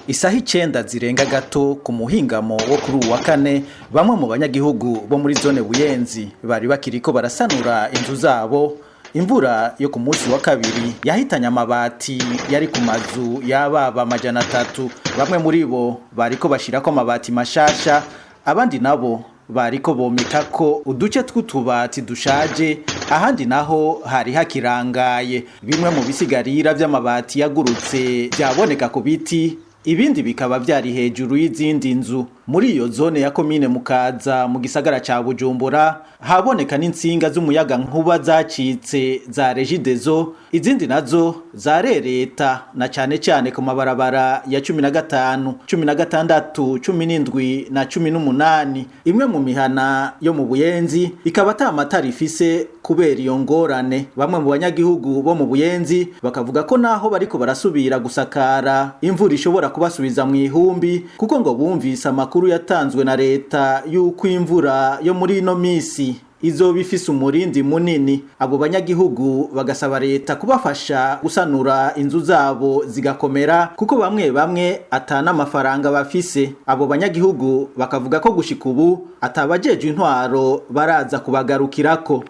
Isaha 9 zirenga gato ku muhingamo wo kuri uwa kane, bamwe mu banyagihugu bo muri zone Buyenzi bari bakiriko barasanura inzu zabo. Imvura yo ku munsi wa kabiri yahitanye amabati yari ku mazu y'ababa 300. Bamwe muri bo bariko bashirako amabati mashasha, abandi nabo bariko bomekako uduce tw'utubati dushaje, ahandi naho hari hakirangaye. Bimwe mu bisigarira vy'amabati yagurutse vyaboneka ku biti, ibindi bikaba vyari hejuru y'izindi nzu muri iyo zone ya komine Mukaza mu gisagara ca Bujumbura. Haboneka n'intsinga z'umuyaga nkuba zacitse za Regideso, izindi nazo zarereta, na cane cane ku mabarabara ya 15, 16, 17 na 18. Imwe mu mihana yo mu Buyenzi ikaba ata matara ifise kubera iyo ngorane. Bamwe mu banyagihugu bo mu Buyenzi bakavuga ko naho bariko barasubira gusakara, imvura ishobora kubasubiza mu ihumbi, kuko ngo bumvise amakuru yatanzwe na leta y'uko imvura yo muri ino misi izoba ifise umurindi munini. Abo banyagihugu bagasaba leta kubafasha gusanura inzu zabo zigakomera, kuko bamwe bamwe atana amafaranga bafise. Abo banyagihugu bakavuga ko gushika ubu atabajejwe intwaro baraza kubagarukirako.